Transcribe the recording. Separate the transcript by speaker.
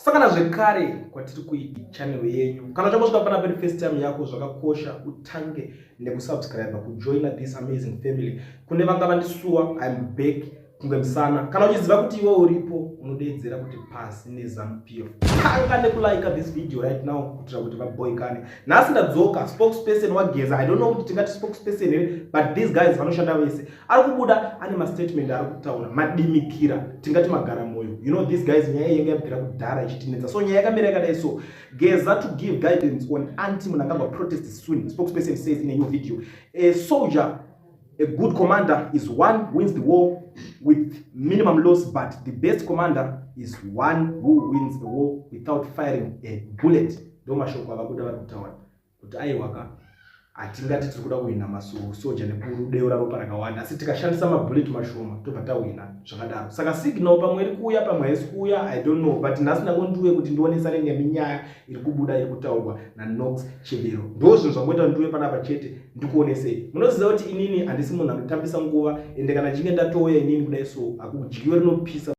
Speaker 1: Kusangana zvekare kwatiri kuita channel yenyu. Kana uchangosvika panapa iri first time yako, zvakakosha utange nekusubscribe, kujoina this amazing family. Kune vanga vandisuwa, I'm back kunge musana. Kana uchiziva kuti iwe uripo, unodeedzera kuti pasi neZANU PF. Tanga nekulike this video right now kuitira kuti vaboikane. Nhasi ndadzoka, spokesperson waGeza. I don't know kuti tingati spokesperson here, but these guys vanoshanda vese. Ari kubuda ane mastatement ari kutaura madimikira, tingati magara moyo. You know these guys, nyaya yenge yabvira kudhara ichitinetsa. So nyaya yakamira yakadai so: Geza to give guidance on anti Mnangagwa protest soon, spokesperson says in a new video. A soldier, a good commander is one wins the war with minimum loss, but the best commander is one who wins the war without firing a bullet. Ndo mashoko avabuda vari kutaura kuti aiwaka, hatingati tiri kuda kuhwina masoja nekudeura ropa rakawanda, asi tikashandisa mabullet mashoma tobva tahwina zvakadaro. Saka signal pamwe iri kuuya, pamwe haisi kuuya, I don't know, but nhasi ndangondiuye kuti ndionesane neminyaya iri kubuda, iri kutaurwa naKnox Chivero. Ndo zvinhu zvangoita ndiuye panapa chete ndikuonesei. Munoziva kuti inini handisi munhu anotambisa nguva, ende kana chinge ndatouya inini kudai so, hakudyiwe rinopisa.